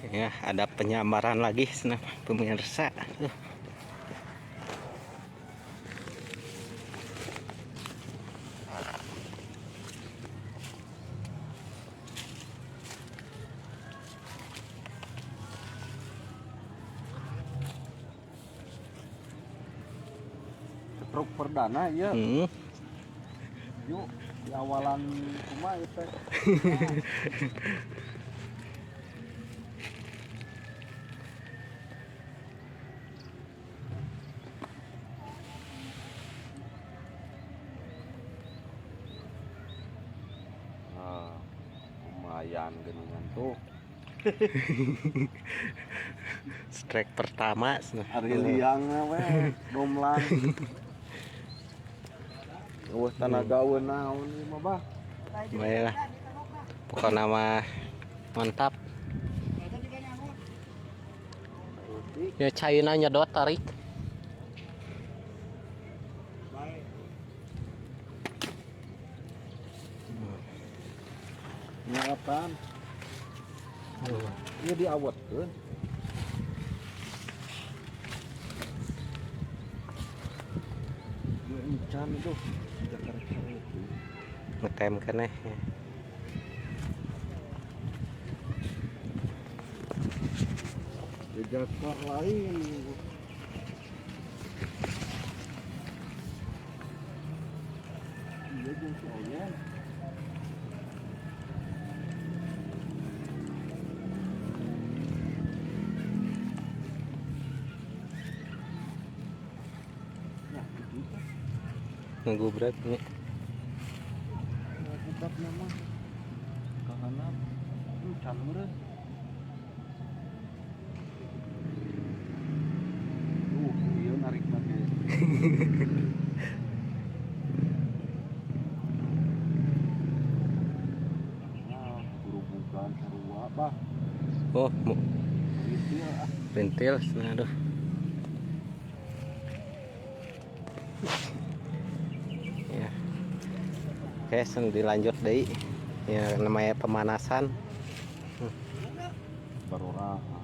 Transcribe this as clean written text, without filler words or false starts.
Ya, ada penyambaran lagi sana pemirsa. Tuh. Truk perdana ya. Yuk di awalan kumaha ieu teh. Nah, lumayan geningan tuh. Strike pertama. Ari liangna we domlang. Eueuh tanaga eueuh naon ieu mah bah. Baiklah. Pokoknya mah mantap. Ya caina nyedot tarik. Nyaratan. Ieu diawetkeun. Ieu encan tuh Jakarta itu. Ngetem keneh. Di Jakarta lain. Iya jeung si Oyen. Nah, gitu teh. Ngegubrak nih. Ngegubrak nama. Kahanap. Can meureun. Ieu narik lagi. Nah, burubugan sarua bah. Oh, Rintil ah. Rintil, nah, aduh. Ya. Oke, sen dilanjut deui. Ya namanya pemanasan. Barora.